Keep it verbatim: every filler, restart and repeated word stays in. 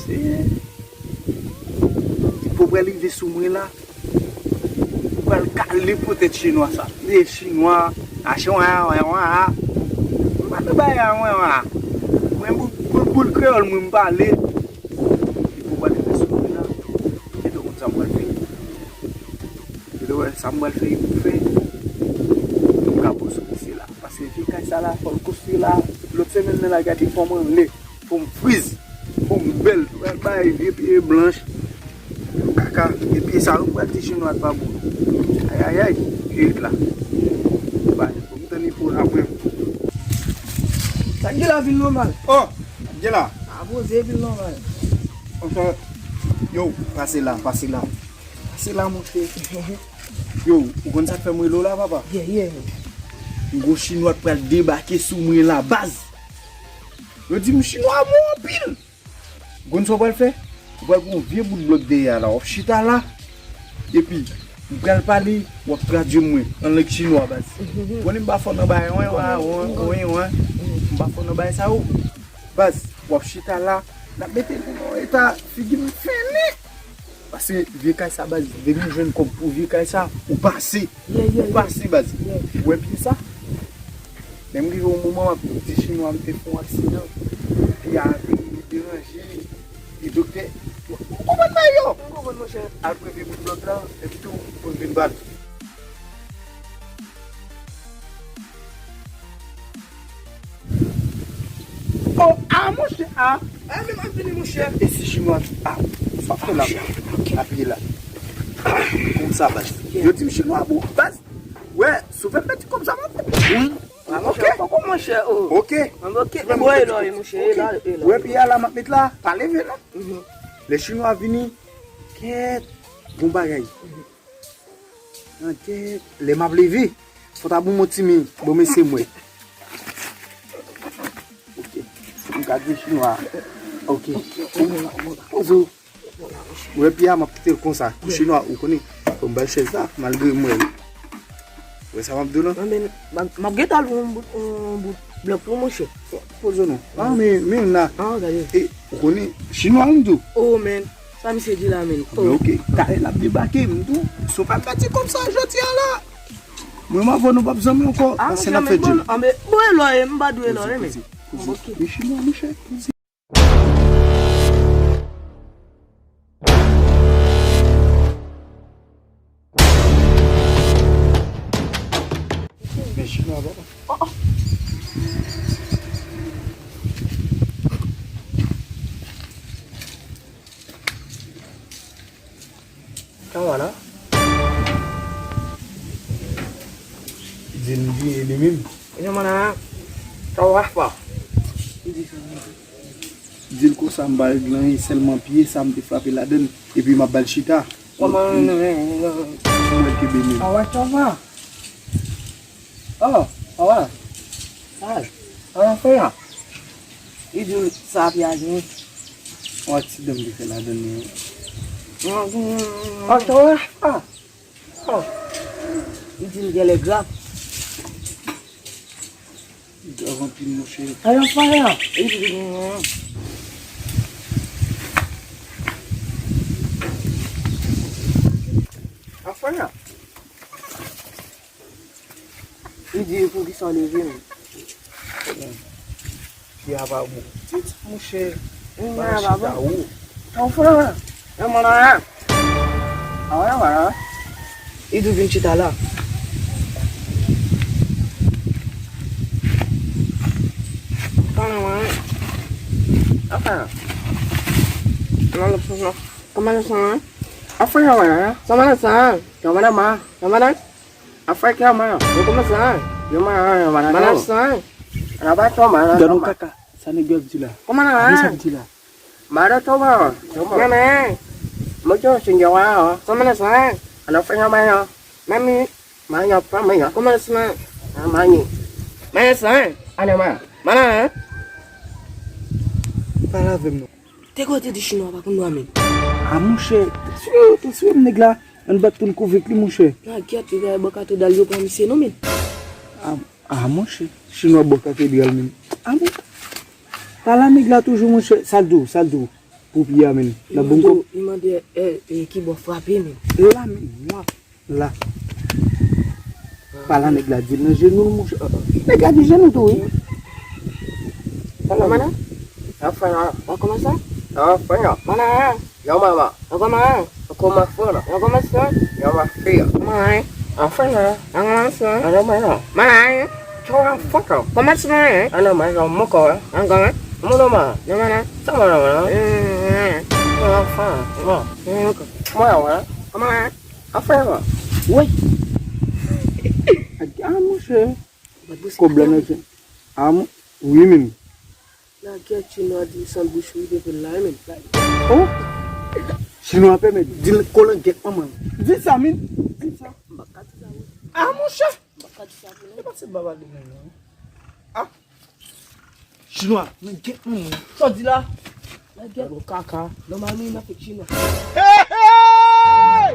Seyè, Pipo pral rive sou mwen la. Ou pral kale pou tèt chinwa sa. Li chinwa, ache wan, wan, wan. Mwen pa nan bagay a, wan, wan. Mwen bout, bout, bout kreyòl, mwen m pale. Pipo pral rive sou mwen la. Gentan konn sa m pral fè. Gentan wè sa m pral fè, pou fè. Pou m ka poze sou misye la. Paske vye kay sa la, fò l konstwi la. Lòt semèn nan la, gade fò mwen anlè. Fò m friz. Fò m bèl. Pral bay vye pye blanch. Kaka. Vye pye sa yo pral di chinwa pa bon. Ayayay. Pirit la. Bay. Fò m tann pou apre. Sa k gen la vin nòmal. Oh! Sa k gen la. A poze vin nòmal. Monchè, yo, pase la, pase la. Pase la, monchè. Yo, ou konn sa k fè m rele w la, papa? Yeah, yeah. Yon gwo chinwa pral debake sou mwen la, baz. Yo di m chinwa bon anpil. Ou konn sa w pral fè? Ou pral pran yon vye bout blòk dèyè a la, w ap chita la. Epi, m pral pale, w ap tradui mwen an lang chinwa, baz. Ou konnen m pa fò nan bagay, wen, wen, wen, wen. M pa fò nan bagay sa yo. Baz, w ap chita la, n ap mete nou nan yon eta figi m fennen. Paske vye kay sa, baz, depi m jwenn kòb pou vye kay sa, ou pase. Yeah, yeah, yeah. Ou pase, baz. Yeah. Ou wè pye sa? Lè m rive yon moman, m ap di chinwa m te fè yon aksidan. Pye a vin deranje. E doktè, ou konprann bagay yo? M konprann, monchè. Al premye bout blòk la, epi tou, pou l vin bat. Oh, ah, monchè, ah. Ah, men m ap vini, monchè. E si chinwa, ah, sa fè la, apiye la. Konsa, baz. Yo di m chinwa, bon, baz. Wè, si w fè m pèdi kòb sa, m ap fè. Wi. Ah, monchè, poko, monchè, oh. Ok. Ah, ok. Si w fè m pèdi kòb sa, monchè, e la, e la. Wè, piye a la, m ap met la, pa leve, non. Lè chinwa vini, kèt, bon bagay. Nan kè, lè m ap leve, fò ta bon mon timi, bon mesye mwen. Ok. M ka di chinwa. Ok. Poze w. Ou wè pye a, m ap kite l konsa. Pou chinwa, ou konnen. Fò m bay chèz la, malgre mwen. Ou wè sa m ap di w lan? Non, men, m ap, m ap gentan lwe yon bout, yon bout blòk pou monchè. Poze w non. Ah, men, men la. Ah, gade. E, ou konnen, chinwa m di w. Oh, man. Sa misye di la, men. Men ok, talè l ap debake, m di w, si w pa pati kòb sa jodi a la, mwen m avè w nou p ap zanmi ankò, paske n ap fè djòl. Anben, bon, e lò e, m pa dwe lò e, men. Poze, poze. Ok. Men chinwa, monchè, poze. Men chinwa, papa. Oh, oh. Kawa la. Di l di li menm. Jan mwen nan kawa pa. Li di sa. Di l konsa m pa regle anyen, sèlman pye sa m te frape ladann, epi m ap ba l chita. Kòman? Mwen kenbe men. Awa, sa va? Oh, awa. Ay, awa, frè. Li di sa ap ya gen. Yon aksidan m te fè ladann nan. Oh, sa va? Ah. Oh. Li di l genlè grav. Li grav anpil, monchè. Ay, afè a. Li di l genyen. Afè a. Li di, poukisa w leve m? Pye a pa bon. Ti, ti, monchè. Pye a pa bon. Ou fè. Nan mwen la. A wè, wè. Li di w vin chita la. Kòman w ye? Anfen. Kòman w ye? Kòman w ye? Anfen, wè. Kòman w ye? Kòman w ye? Kòman w ye? Afè kè mwen. Yo kòmanse an. Yo mwen an, yo mwen an. Mwen an san. An aba to mwen an. Gad yon kaka. Sa nèg yo ap di la? Kòman nan an? Sa ap di la? Mwen an to mwen an. Yo mwen. Mwen an. Mwen yo sin yo an. Sa mwen an san. An afè yo mwen an. Mami. Mwen an pa mwen an. Kòman san? An mani. Mwen an san. An mwen. Mwen an. Pale avè m non. Te kote di chinwa pa konn dwa men. A monchè, swiv, swiv nèg la. Ann bat pou n konvenk li, monchè. Nan gyèt, li bay bò katedral yo pran misye non, men. A, a, monchè, chinwa bò katedral, men. A, men. Pale a nèg la toujou, monchè. Sa l di w, sa l di w. Pou pye a, menm. Nan bon kòb. Li mande, eh, eh, ki bò frape, menm. La, menm. La. La. Pale a nèg la, di l nan jenou l, monchè. Nèg la di jenou tou, wi. Pale a. Mana? Anfen, an. An kòman sa? Anfen, an. Mana? Yo, mama. An kòman? An kòman fè la? An kòman sa? Yo, ma fè. Mana? Anfen, an. An kòman sa? An, mana? Mana? Yo, an fè, an. Kòman sa, mana? An, mana, yo, moko, an. An kòman? Mano, mana. Yo, mana? Sa, mana, mana? Mm, mana. Yo, anfen, an. Mm, ok. Mwen, mwen. Kòman? Afè, man. Woy. Ah, monchè. Kòb la nan chen. Ah, mon... Wi, menm. Lagèt chinwa di san bouch wi depi la, menm. Oh. Chinwa pèmèt di l kolangèt manman. Di sa, min. Di sa. M pa ka di sa, wi. Ah, monchè. M pa ka di sa pou nou. E pa ti baba de menm, non. Ah. Chinwa, men gèt moun. Sa w di la? Nan gèt. Gado kaka. Nòmal moun nan fèk chinwa. Hey, hey!